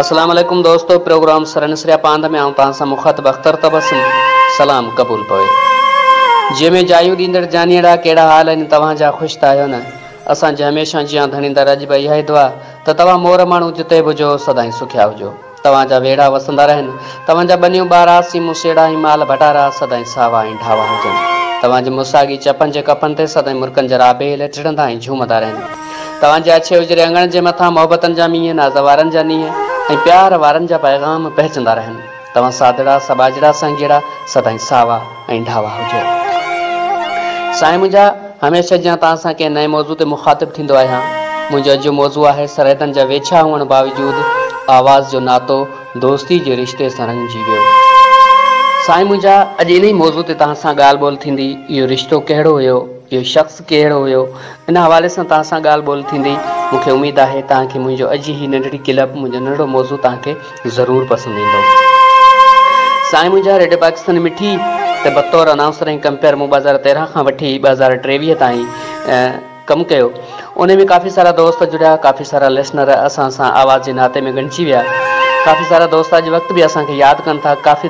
اسلام عليڪم دوستو پروگرام سرن سريا پاند ۾ آئون توهان سان مخاطب اختر تبسم سلام قبول پوي جنهن ۾ جايون ڏيندڙ جانيئڙا ڪهڙا حال آهن توهان جا خوش ته آهيو نه اسان جي هميشه جيان ڌڻي در اڄ به اها ئي دعا ته توهان مور ماڻهو جتي به هجو سدائين سکيا هجو. توهان جا ويڙها وسندا رهن، توهان جا ٻنيون ٻارا، سيمون سيڙها ۽ مال ڀٽارا سدائين ساوا ۽ ڍاوا هجن. توهان جي مساڳي چپن جي ڪپن تي سدائين مرڪن جا رابيل ٽڙندا ۽ جهومندا رهن. توهان جي اڇي اجري اڱڻ جي مٿان محبتن جا مينهن، ناز وارن جا نينهن ۽ پيار وارن جا پيغام پهچندا رهن. توهان سادڙا، سٻاجهڙا، سنگيئڙا سدائين ساوا ۽ ڍاوا هجو. سائين منهنجا! هميشه جيان توهان سان ڪنهن نئين موضوع تي مخاطب ٿيندو آهيان. منهنجو اڄ جو موضوع آهي سرحدن جا ويڇا هئڻ باوجود آواز جو ناتو دوستي جي رشتي سان رڱجي ويو. سائين منهنجا اڄ انهي موضوع تي توهان سان ڳالهه ٻولهه ٿيندي، اهو رشتو ڪهڙو هيو، اهو شخص ڪهڙو هيو، ان حوالي سان توهان سان ڳالهه ٻولهه ٿيندي. مون کي اميد آهي توهان کي منهنجو اڄ جي هي ننڍڙي ڪلپ، منهنجو ننڍڙو موضوع توهان کي ضرور پسند ايندو. سائين منهنجا ريڊيو پاڪستان مٺي تي بطور انائونسر ۽ ڪمپيئر مون 2013 کان وٺي 2023 تائين ڪم ڪيو. انهي ۾ ڪافي سارا دوست جڙيا، ڪافي سارا لسنر اسان سان آواز جي ناتي ۾ ڳنڍجي ويا. ڪافي سارا دوست اڄ وقت به اسان کي ياد ڪن ٿا، ڪافي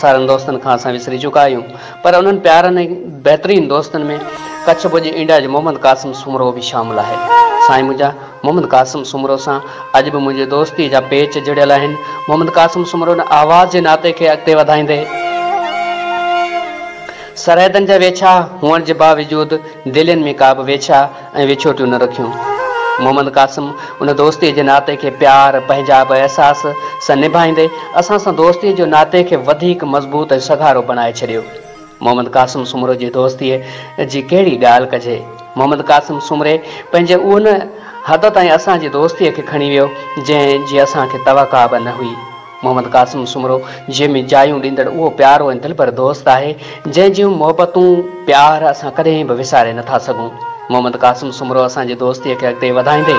سارن دوستن کان اسان وسري چڪا آهيون پر انهن پيارن ۽ بهترين دوستن ۾ ڪڇ ڀڄ انڊيا جو محمد قاسم سومرو به شامل آهي. سائين منهنجا! محمد قاسم سومرو سان اڄ به منهنجي دوستيء جا پيچ جڙيل آهن. محمد قاسم سومرو ان آواز جي ناتي کي اڳتي وڌائيندي، سرحدن جا ويڇا هئڻ جي باوجود دلين ۾ ڪا به ويڇا ۽ وڇوٽيون نه رکيون. محمد قاسم ان دوستيء جي ناتي کي پيار، پنهنجائپ ۽ احساس سان نڀائيندي، اسان سان دوستيء جو ناتي کي وڌيڪ مضبوط ۽ سگهارو بڻائي ڇڏيو. محمد قاسم سومرو جي دوستيء جي ڪهڙي ڳالهه ڪجي. محمد قاسم سومري پنهنجي ان حد تائين اسان جي دوستيء کي کڻي ويو، جنهن جي اسان کي توقع به نه هئي. محمد قاسم سومرو جيء ۾ جايون ڏيندڙ اهو پيارو ۽ دلبر دوست آهي، جنهن جون محبتون، پيار اسان ڪڏهن به وساري نه ٿا سگهون. محمد قاسم سومرو اسان جي دوستيء کي اڳتي وڌائيندي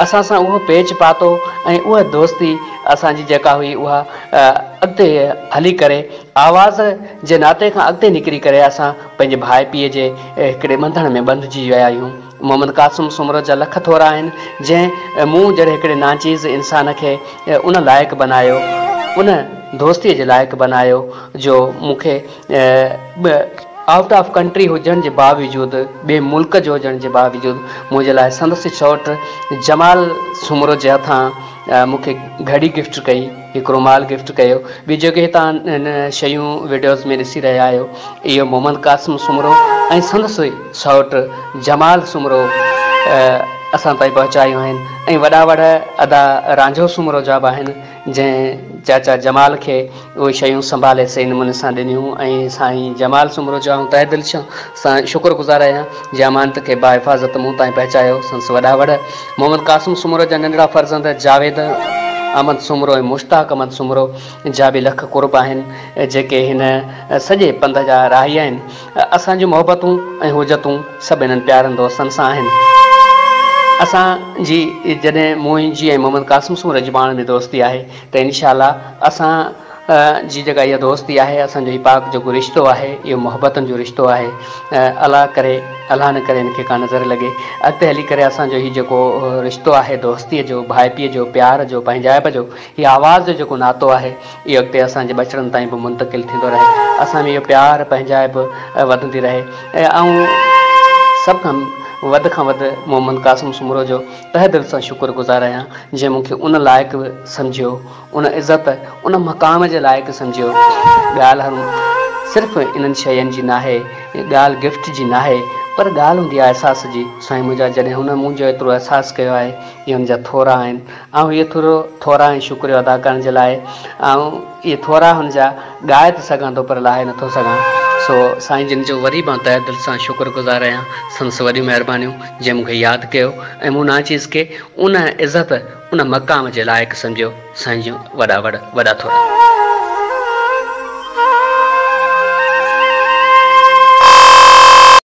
اسان سان اهو پيچ پاتو ۽ اها دوستي اسان جي جيڪا هئي اها اڳتي هلي ڪري آواز جي ناتي کان اڳتي نڪري ڪري اسان پنهنجي ڀائپيء جي هڪڙي ٻنڌڻ ۾ ٻنڌجي ويا آهيون. محمد قاسم سومرو جا لک ٿورا آهن، جنهن مون جهڙي هڪڙي ناچيز انسان کي ان لائق بنايو، ان دوستيء جي لائق بنايو جو مون کي آئوٽ آف ڪنٽري هجڻ جي باوجود، ٻئي ملڪ جو هجڻ جي باوجود منهنجي لاء سندس سئوٽ جمال سومرو جي هٿان مون کي گهڙي گفٽ ڪئي. هڪ رومال گفٽ ڪيو. ٻيون جيڪي هتان شيون وڊيوز ۾ ڏسي رهيا آهيو اهو محمد قاسم سومرو ۽ سندس سئوٽ جمال سومرو اسان تائين پهچايون آهن ۽ وڏا وڙ ادا رانجهو سومرو جا به آهن جنهن چاچا جمال کي اهي شيون سنڀالي صحيح نموني سان ڏنيون ۽ سائين جمال سومرو جو آئون تهه دل سان شڪر گذار آهيان جنهن امانت کي باحفاظت مون تائين پهچايو سندس وڏا وڙ محمد قاسم سومرو جا ننڍڙا فرزند جاويد احمد سومرو ۽ مشتاق احمد سومرو جا به لک قرب آهن، جيڪي هن سڄي پنڌ جا راهي آهن. اسان جون محبتون ۽ حجتون سڀ انهن پيارن دوستن سان آهن. اسان جي جڏهن منهنجي ۽ محمد قاسم سومري جي پاڻ ۾ دوستي آهي ته انشاء الله اسان جي جيڪا اها دوستي آهي، اسان جو هي پاڪ جيڪو رشتو آهي، اهو محبتن جو رشتو آهي. الله ڪري، الله نه ڪري هن کي ڪا نظر لڳي. اڳتي هلي ڪري اسان جو هي جيڪو رشتو آهي دوستيء جو، ڀائپيء جو، پيار جو، پنهنجائپ جو، هي آواز جو جيڪو ناتو آهي، اهو اڳتي اسان جي ٻچڙن تائين به منتقل ٿيندو رهي. اسان ۾ اهو پيار، پنهنجائپ وڌندي رهي. ۽ آئون سڀ کان وڌ کان وڌ محمد قاسم سومرو جو تهه دل سان شڪر گذار آهيان، جنهن مون کي ان لائق سمجهيو. ان عزت، ان مقام جي لائق سمجهيو. ڳالهه صرف انهن شين جي ناهي، ڳالهه گفٽ جي ناهي، پر ڳالهه هوندي آهي احساس جي. سائين منهنجا جڏهن هن منهنجو ايترو احساس ڪيو آهي، اهي هن جا ٿورا آهن. آئون اهي ٿورو ٿورا ۽ شڪريو ادا ڪرڻ جي لاء آئون اهي ٿورا هن جا ڳائي ته سگهان ٿو پر لاهي نٿو سگهان. سو سائين جن جو وري به آئون تهه دل سان شڪر گذار آهيان. سندس وڏيون مهربانيون جنهن مون کي ياد ڪيو ۽ مون ناچيز کي ان عزت، ان مقام جي لائق سمجهيو. سائين جون وڏا وڙ وڏا ٿورا.